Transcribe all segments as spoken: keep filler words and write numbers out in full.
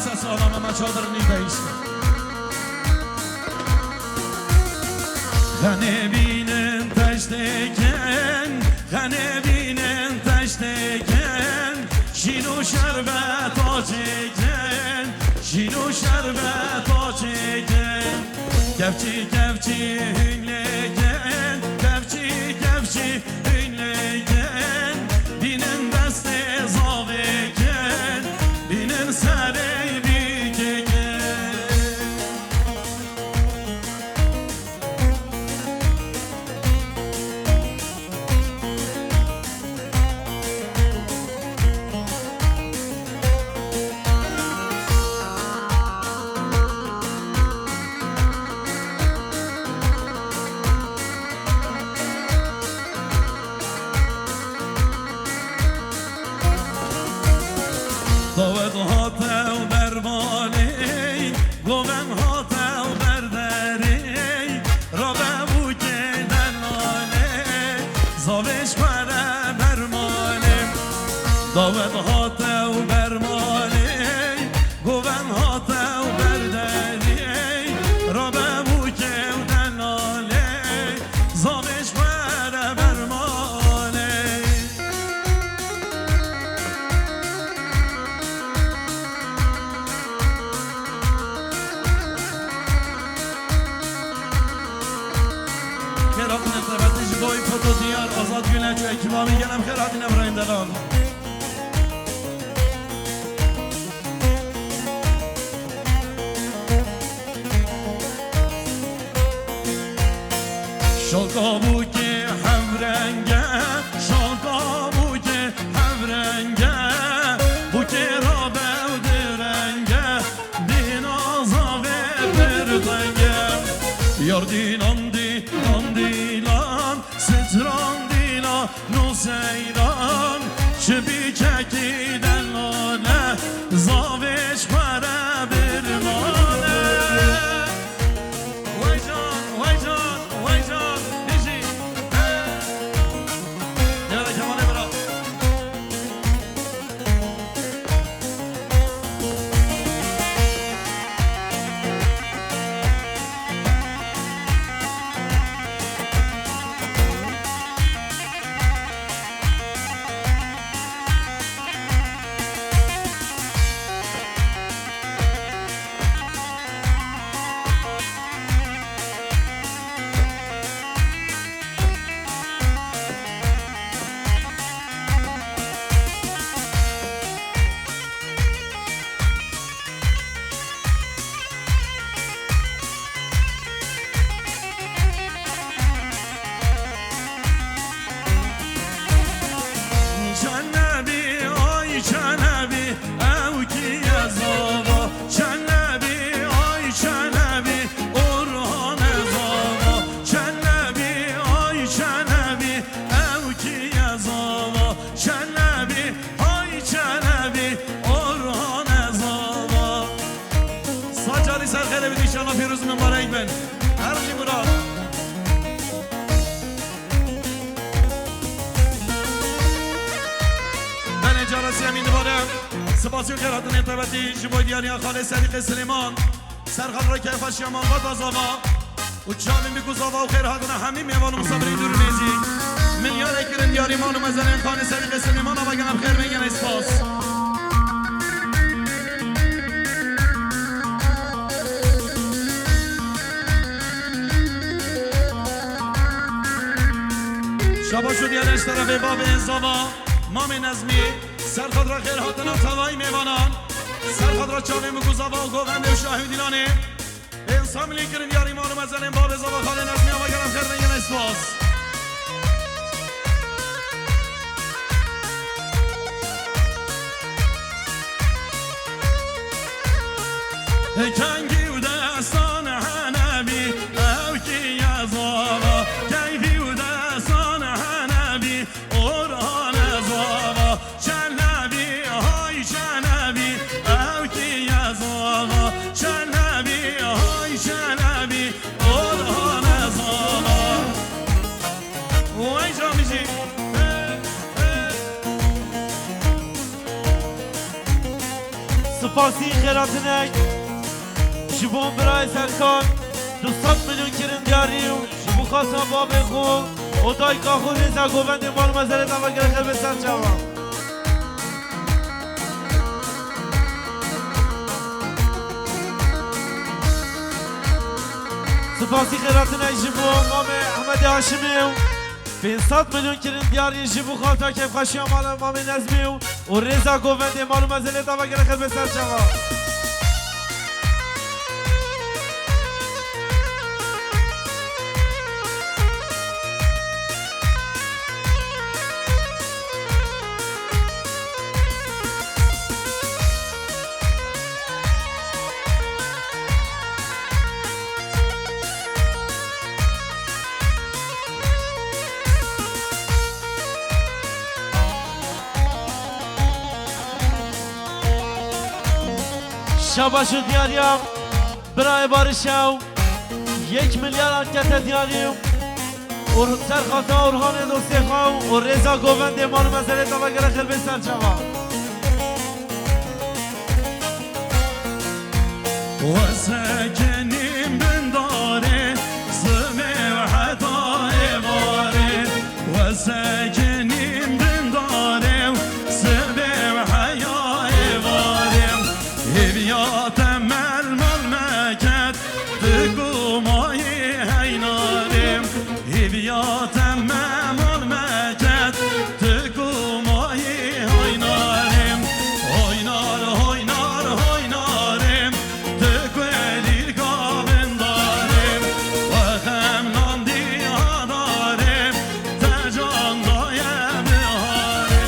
Ses alana me çadir nî değişti. Xenê bînin teştêkin, xenê bînin teştêkin, şîn û şerbet açêkin, şîn û şerbet açêkin. Kevçî kevçî hûn lêkin, kevçî kevçî hûn lêkin, bînin destê zavêkin, bînin serê bîkêkin. Dawet hate û bervanê, govend hate û berderê, rabe bûkê delalê, zavêş xwe re bermalê. Dawet hate û bermalê, govend hate û berderê, rabe bûkê û delalê, zavêş xwe re bermalê. Xêr hatine terbetê ji bo Foto Diyar, Azad Güneş û ekîba wî, gelem xêr hatine birayên delal. Şoka bûkê hevrenge, şoka bûkê hevrenge, bûkê rabe û direnge, dîna zavê pir tenge. Yar dînan dînan dîlan, stran dîlan, Nuseyran, şibîkekî delale, zavêş xwe re birmane. Wey can, wey can, wey can, bijî. Hey. Yara Kemalê bira. Çenebî, ay Çenebî, ew kî ye zava? Çenebî, ay Çenebî, Orhan e zava. Çenebî, ay Çenebî, ew kî ye zava? Çenebî, ay Çenebî, Orhan e zava. Sacarî ser xêrê bidî, înşallah pîroz û mibarek bin. Her jî mirad. Belê, cara sêyemîn dibare. Spas û xêr hatinê tebetî ji bo diyariya Xalê Sedîqê Silêman. Ser xatir keyfa şiya malbata zava. Û çavên bî ku zava û xêr hatina hemî mêvan û misafirên dûr û nêzîk. Milyarê kirin diyarî mal û mezelên Xalê Sedîqê Silêman, ava gelem xêr bê, gelê spas. Şabaş û diyare ji terefê bavê zava, mamê Nezmî, ser xatir xêr hatina tevayî mêvanan, ser xatir çavên bî ku zava û govendê û şahê û dîlanê. Ensemblê kirin diyarî mal û mezelên bavê zava Xalê Nezmî, ava gelem xêr bê, gelê spas. Kengî û destan hene bî, ew kî ye zava. Keyfî û destan hene bî, Orhan e zava. Çenebî, hay Çenebî, ew kî ye zava? Çenebî, hay Çenebî, Orhan e zava. Wey camijî. Hey, hey. Spasî xêratinek ji bo birayê Serkan, du sed milyon kirin diyarî û ji bo xatina babê xwe û dayika xwe rêza govendê mal û mezelê dava gere xêr bê ser çava. Spasî xêratinek ji bo mamê Ehmedê Haşimî û pênc sed milyon kirin diyarî ji bo xatina keyfxweşiya mala mamê Nezmî û û rêza govendê mal û mezelê dava gere xêr bê ser çava. Şabaş û diyariya birayê Barişew, yek milyar ankete diyarî û ser xatina Orhanê dostê xwe û rêza govendê mal û mezelê dava gere xêr bê ser çava. Wesekenîm bin darê, sibê û heta êvarê. Wesekenîm bin darê û sibê û heya êvarê. Hêviya te mel mal meket, tu ku mayî heynarê. Hêviya te me mal meket, tu ku mayî haynarê. Haynar, haynar, haynarê, tu ku lîrka bindarê. We xem nandî hadarê, te can daye biharê.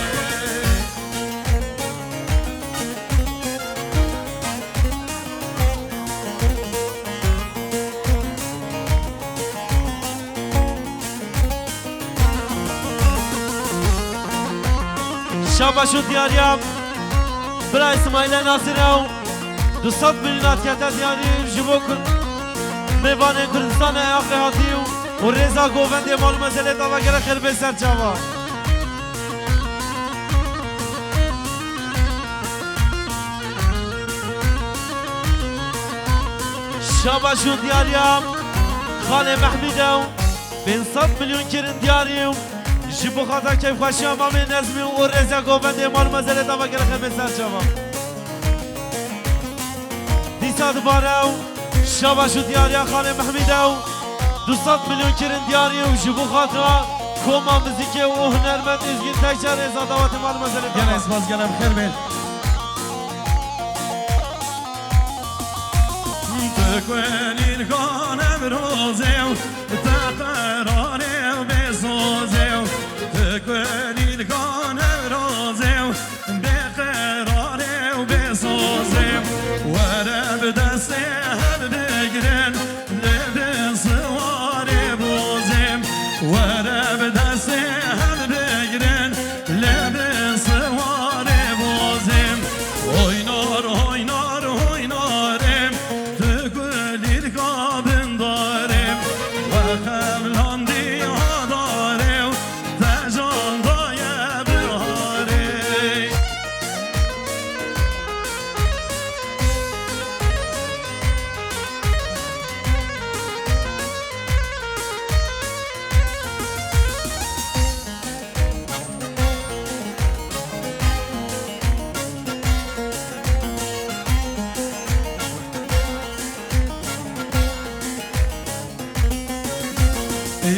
Şabaş û diyariya bira Îsmaîlê Nasirê û du sed milyon ankete diyarî ji bo Kur-, mêvanên Kurdistanê Iraqê hatî û û rêza govendê mal û mezelê dava gere xêr bê ser çava. Şabaş û diyariya xalê Mehmîdê û pênc sed milyon kirin diyarî û ji bo xatir keyfxweşiya mamê Nezmî û rêza govendê mal û mezelê dava gere xêr bê ser çava. Dîsa dibare û şabaş û diyariya xalê Mehmîdê û du sed milyon kirin diyarî û ji bo xatira koma muzîkê û hunermend Ezgîn Tekçe rêza dawetê mal û mezelê. Gelek spas, gelek xêr bê. Tu ku lîrka Newrozê û te qerarê û bê sozê û tu ku lîrka Newrozê û bê qerarê û bê sozê. Were bi destê hev bigrin, lê bi siwarê bozê. Were bi destê hev bigrin, lê bi siwarê bozê. Hoynar, hoynar, hoynarê, tu ku lîrka bindarê. We xemlandî hadarê û te can daye biharê.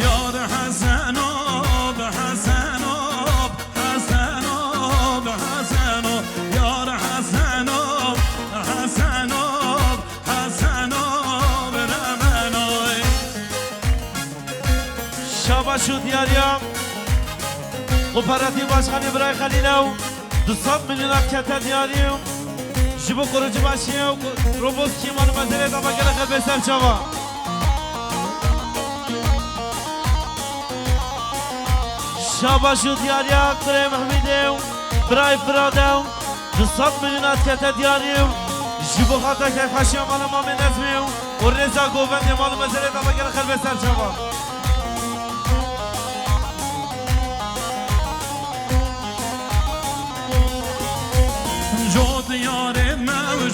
Yar Heseno, Heseno, Heseno, Heseno, yar Heseno, Heseno, Heseno, bire benoy. Şabaş û diyariya Kooperatif Başkanı Birayê Xelîl e û du sed milyon ankete diyarî û ji bo kurucu başiyê û robot kîman û mezelê dava gere xêr bê ser çava. Şabaş û diyariya Kurê Mehmîdê û Birayê Firadê û du sed milyon ankete diyarî û ji bo xatir keyfxweşiya mala mamê Nezmî û û rêza govendê mal û mezelê dava gere xêr bê ser çava. Jot yarê me û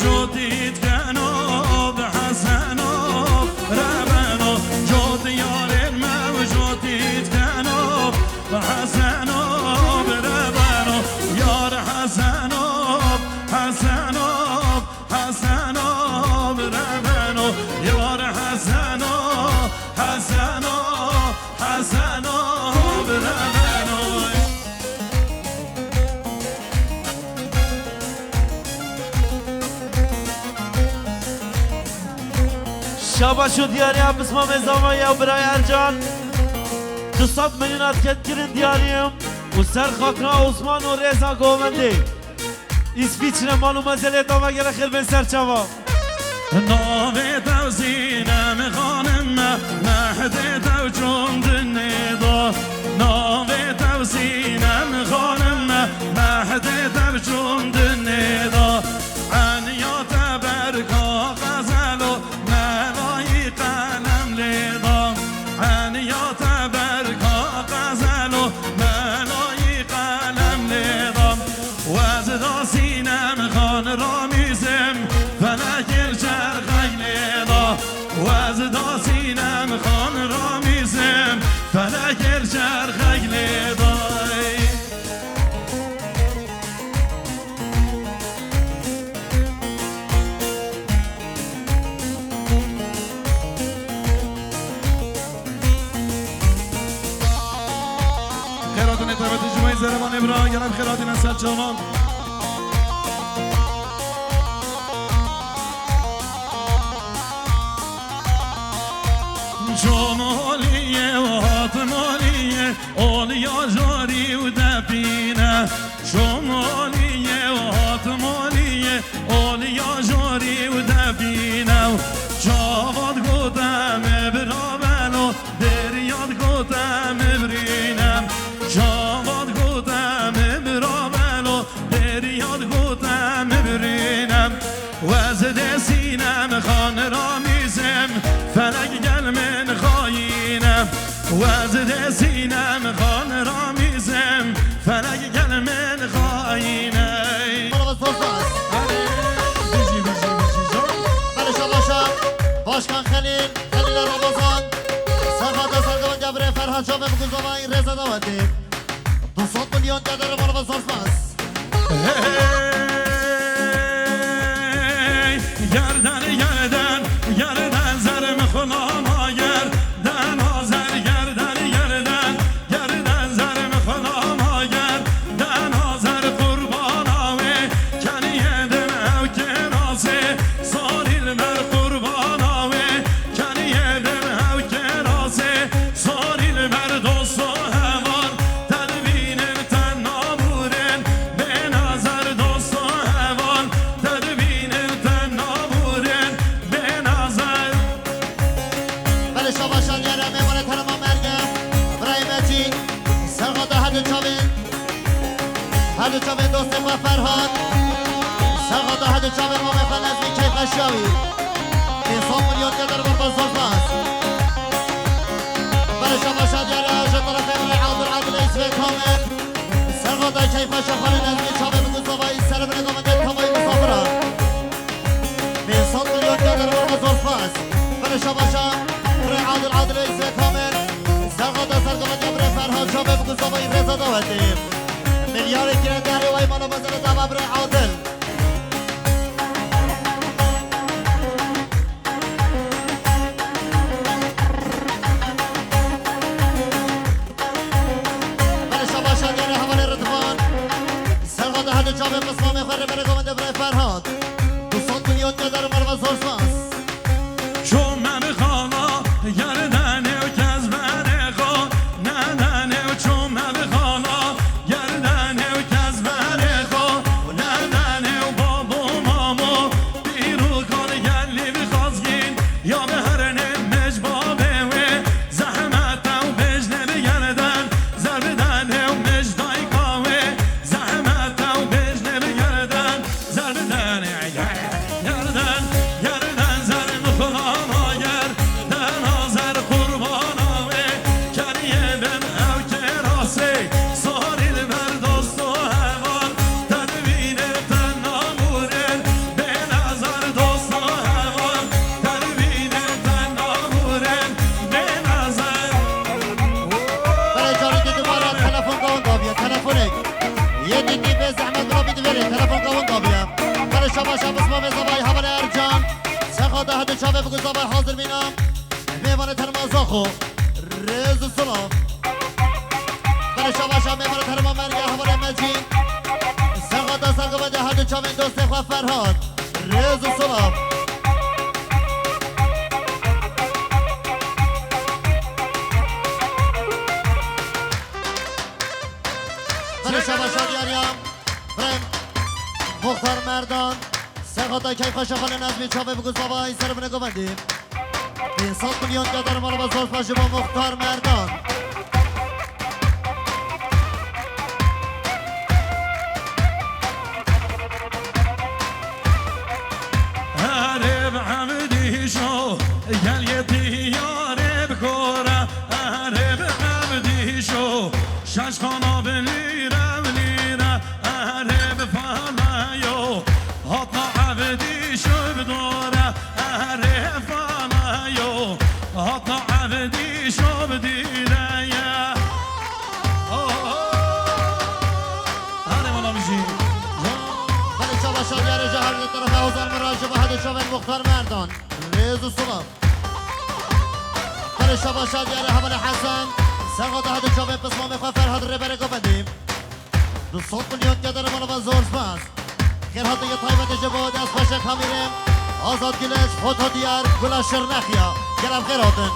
Baş û diyariya pismamê zavayê ew birayê Ercan. Du sed milyon hat kirin diyariyê û ser xatira Osman û rêza govendê. Îsvîçre mal û mezelê tava gere xêr bên ser çava. Navê te Sînem xanim me, mehdê te çûn dinê da. Navê te Sînem xanim me, mehdê te çûn dinê da. Eniya te berka xezelo, melayî qelem lê da. Eniya te berka xezelo, melayî qelem lê da. Wezda Sînem Xan Ramîzim, felekê li çerxek lê da. Wezda Sînem Xan Ramîzim, felekê li çerxek lê da. Xêr hatinê taybetî ji me zêrevanê bira, gelek xêr hatine ser çavan. Ço maliyê û hat maliyê, oliya jorî û depîne. Ço maliyê û hat maliyê, oliya jorî û depîne. Çavat gote me bira belo, Derya digote min birîne, çavat gote min bira belo, derya digote min birîne. Wezde Sînem Xan Ramîzim, felek gel min xayîne. Wezde Sînem Xan Ramîzim, felek gel min xayîne. Merhaba, zor spas. Hadi, bijî, bijî, bijî, zor. Belê şabaşa, Başkan Xelîl. Xelîla Ramazan, Serhat Hasan, Gavendî Abrê Ferhat, çavê biguzavayî rêza dawetê. Du sed milyon te derim, merhaba, zor spas. Hey, gerden, gerden, gerden, zerm xulama gerden, azer gerden, gerden, gerden, zerm xulama gerden, azer qurbana wê, kenî yedim ew kirasê. Sarî li ber qurbana wê, kenî yedim ew kirasê. Sarî li ber dost û heval, te dibînim te nabûrin. Bê nezer dost û heval, te dibînim te nabûrin. Bê nezer. Belê şabaşan yere mêvanê terema merge, birayê Mecîd, serxada her du çavên. Her du çavên dostê xwe Ferhat. Serxada her du çavên mamê xwe Nezmî keyfa şawî. Pênc sed milyon te derim, merhaba, zor spas. Belê şabaşa diyare ji terefê birê Adil, Adil Êsvê Kamil. Serxada keyfa şaxanê Nezmî çavê biguzavayî ser binê govendê tavayî misafira. Pênc sed milyon te derim, merhaba, zor spas. Belê şabaşa birê Adil, Adil Êsvê Kamil. Serxada sergovetiya birê Ferhat çavê biguzavayî rêza dawetê. Milyarê kirên derê way mala mezele dava birê Adil. Belê şabaşa diyare hevalê Ridvan. Serxada her du çavê pismamê xwe rê berê govendê birê Ferhat. Du sed milyon te derim, merhaba, zor spas. Ço me bi xala gerdenê û kes berê xwe nedenê û ço me bi xala gerdenê û kes berê xwe nedenê û babo mamo pîr û kal gelî bi xazgîn ya bi herinê mij babê wê zehmet ew bêjnê bi gerden zer bidenê û mij dayka wê zehmet ew bêjnê bi gerden. Zer bidenê, gerden, gerden zer mixulama gerden, azer qurbana wê, keniyê bin ew kirasê, sarî li ber dost û heval, te dibîne te namûrin, bê nezer dost û heval, te dibîne te namûrin, bê nezer. Belê carî dubare telefon gawin dabiye, telefonek. Yê dîtî bê zehmet bira bî di vêrê, telefonka win dabiye. Belê şabaşa bisma vê zavayî hevalê Ercan. Serxada her du çavê biguzavay hazir mîna. Mêvanê terma Zaxo. Rêz û silav. Belê şabaşa mêvanê terma merge hevalê Mecîd. Serxada sergovendê her du çavên dostê xwe Ferhat. Rêz û silav. Brem. Muxtar Merdan. Serxata keyfa şexalên ezmî çavê biguz bavayî ser bine govendî. Pênc sed milyon qeder mala ve zor spas ji bo Muxtar Merdan. Erê bi Evdîşo, gel yê tiyarê bi kore. Erê bi Evdîşo, şaşxana bi lîre bi lîre. Erê bi faleyo, hata Evdîşo bi dore. Erê faleyo, hata Evdîşo bi dîre ye. Oh, oh, oh. Hadi bana bir şey. Hadi çava şadiyarê ji her du terefê Hozan Miraji ve hadi çavên Muxtar Merdan. Rêz û silav. Hadi çava şadiyarê hevalê Hesen. Serxata hadi çavên pismamê xwe Ferhat Rêberê govendî. Du sed milyon qeder mala ve zor spas. Xêrhatinê taybetê ji bo destxweşê Kamîrê Azad Güleç, Foto Diyar, Gula Şirnexiya. Gelek xêr hatin.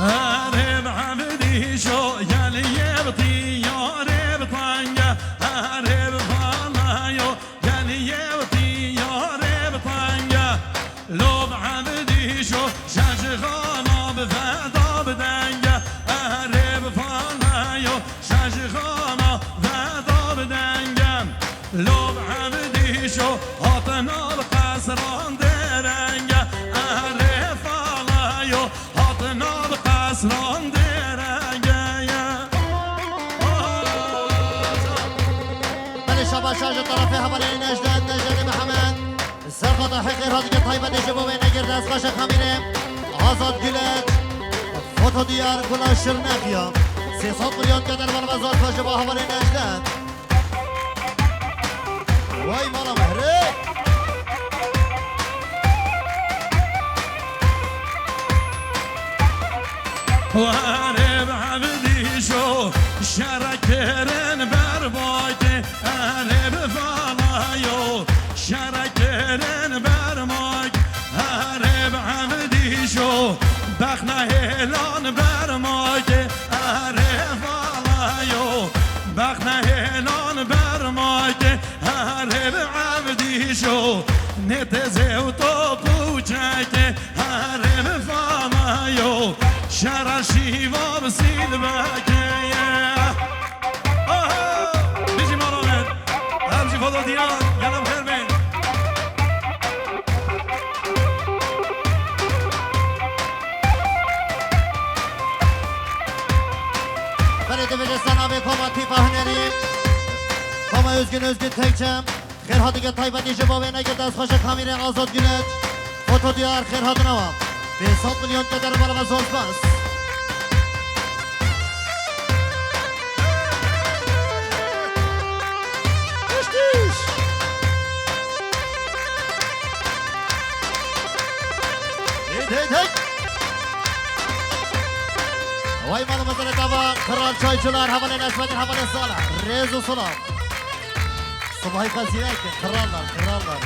Erê bi Evdîşo, gel yê bi tiyarê bi tenge. Erê bi faleyo, gel yê bi tiyarê bi tenge. Lo bi Evdîşo, şaşxana bi feda bi denge. Erê bi faleyo, şaşxana feda bi denge. Lo bi Evdîşo, hatina bi qesran derenge. Erê faleyo, hatina bi qesran derenge. Belê şabaşa ji terefê hevalê Necdet, Necdetê Mihemed. Serxata xêrhatinê taybetê ji bo wê negir destxweşê Kamîrê Azad Güleç. Foto Diyar, Gula Şirnexiya. Sê sed milyon qeder mala ve zor spas ji bo hevalê Necdet. Way mala Mehrê. Erê bi Evdîşo, şere kirin ber bakê. Erê bi faleyo, şere kirin ber makê. Erê bi Evdîşo, bexne hêlan ber makê. Erê faleyo, bexne hêlan ber makê. Erê bi Evdîşo, nê tezê û top û çekê. Erê bi faleyo, şera şîva bi sîlbekê. Aha! Bijî mala min. Em jî Foto Diyar, gelek xêr bên. Belê dibêje ser navê Koma Tîpa Hunerî, Koma Özgün Özgün Tekçe. Xêrhatinê taybetî ji bo wê negir destxweşê Kamîrê Azad Güleç. Foto Diyar xêrhatina we. Pênc sed milyon qeder mala ve zor spas. Tiş tiş. Hey, hey, hey. Vay malı mezele tava, Kral Çaycılar, hevalê Neşmettin, hevalê Salih. Rêz û silav. Sibahî xwe zîrek in, krallar, krallar.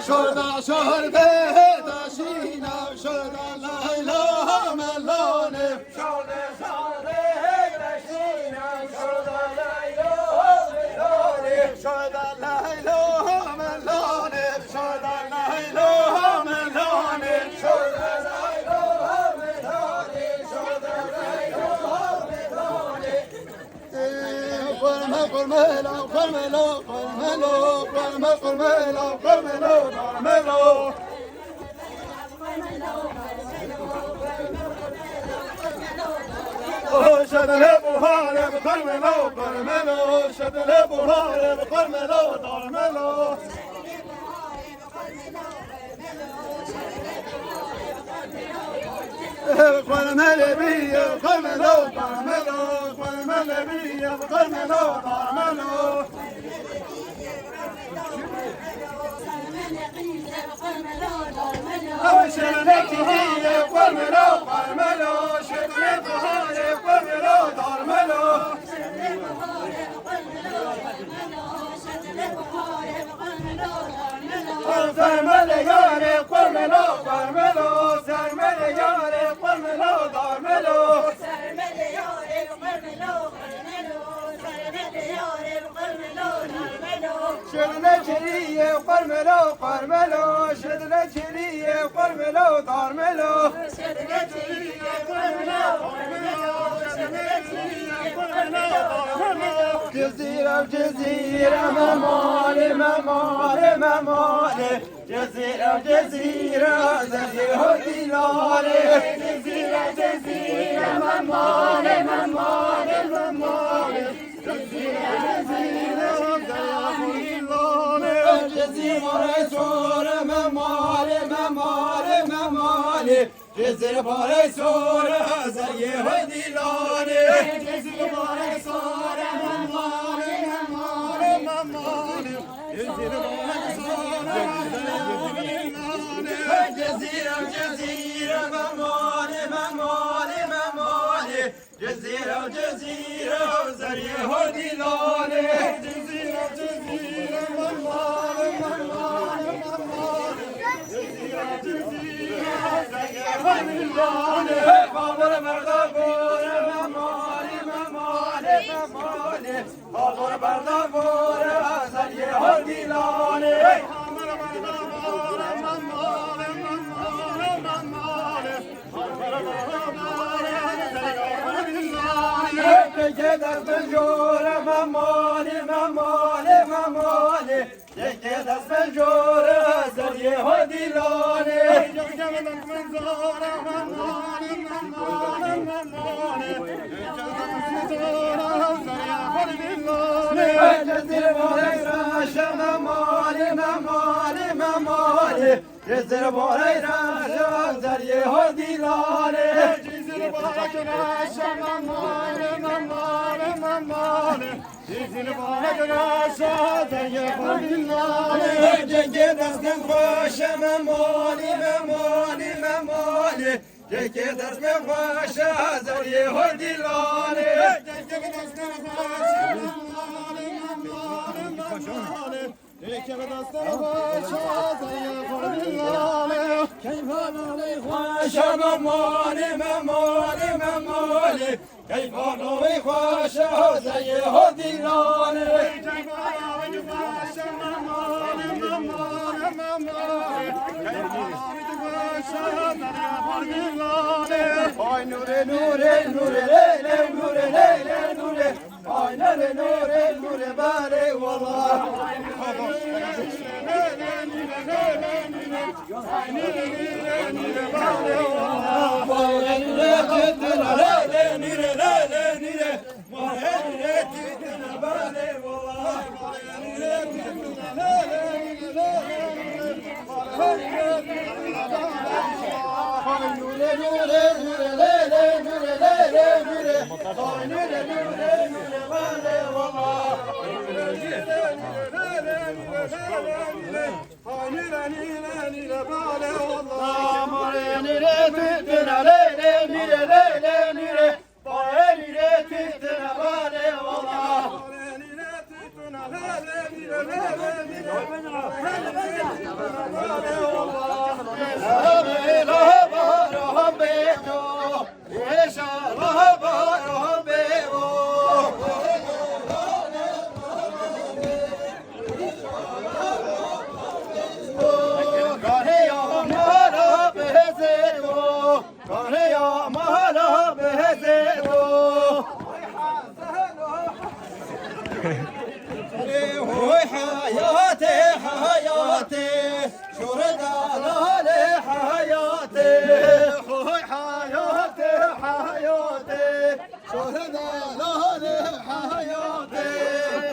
Şurada şurbe taşıyla şurada layla melane. Şurada şurbe taşıyla şurada layla melane. Şurada layla melane. Şurada layla melane. Şurada layla melane. Şurada layla melane. Xurme, xurme, la, xurme, la, xurme, la, xurme, xurme, la, xurme, la, xurme, la. O şedile buhare, xurme, la, xurme, la, şedile buhare, xurme, la, xurme, la. Xurmelê bîye, xurmelo, xurmelo, xurmelê bîye, xurmelo, xurmelo. Ew şêrine kiriye, xurmelo, xurmelo, şêrine buharê, xurmelo, xurmelo. Sermele yarê xurmelo, xurmelo, sermele yarê xurmelo, darmelo. Sermele yarê xurmelo, xurmelo, sermele yarê xurmelo, darmelo. Şirine çiriye xurmelo, xurmelo, şirine çiriye xurmelo, darmelo. Cizîre, Cizîre, memale, memale, memale. Cizîre, Cizîre, zerê hodî lale. Cizîre, Cizîre, memale, memale, memale. Cizîre, Cizîre, zerê hodî lale. Cizîre, sore, memale, memale, memale. Cizîr barê sor, zerê hodî lale. Cizîr barê sor, memale, memale, memale. Cizîr barê sor, zerê hodî lale. Cizîr, Cizîr, memale, memale, memale. Cizîr, Cizîr, zerê hodî lale. Cizîr, Cizîr, memale, memale, memale. Babur berda bore, memale, memale, memale. Babur berda bore, zerê hodî lale. Babur berda bore, memale, memale, memale. Yeke dest bi jor e, memale, memale, memale. Yeke dest bi jor e, zerê hodî lale. Yeke dest bi jor e, memale, memale, memale. Yeke dest bi jor e, zerê hodî lale. Cizîr barê reş e, memale, memale, memale. Cizîr barê reş e, zerê hodî lale. Cizîr barê reş e, memale, memale, memale. Cizîr barê reş e, zerê hodî lale. Cengê destên xweş e, memale, memale, memale. Cengê destên xweş e, zerê hodî lale. Cengê destên xweş e, memale, memale, memale. Keyfa navê xweş e, memale, memale, memale. Keyfa navê xweş e, zerê hodî lale. Keyfa navê xweş e, memale, memale, memale. Keyfa navê xweş e, zerê hodî lale. Ay nûrê, nûrê, nûrê, lê, lê, nûrê, lê, lê, nûrê. Ay nûrê, nûrê, nûrê, balê wela. Hoy hayatê, hayatê, şohda lalê hayatê. Hoy hayatê, hayatê, şohda lalê hayatê.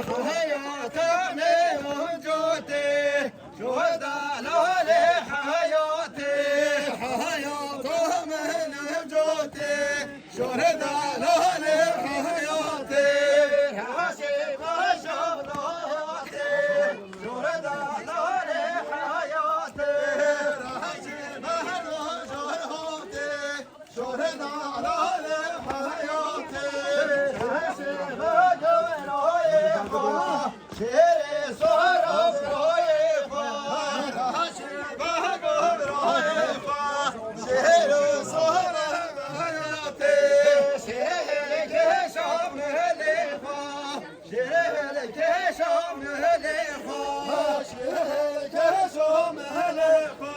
Hayatê me oncotê, şohda lalê hayatê. Hayatê me oncotê. Şohda lalê hayatê, raşê baş hayatê. Şohda lalê hayatê, raşê baş hayatê. Şohda lalê hayatê, raşê baş hayatê. Şêrê sor û royê xwe, raşê bag û royê xwe. Şêr û sor û royê xwe. Şêrê kêşa mehlê xwe. Şêrê kêşa mehlê xwe. Şêrê kêşa mehlê xwe.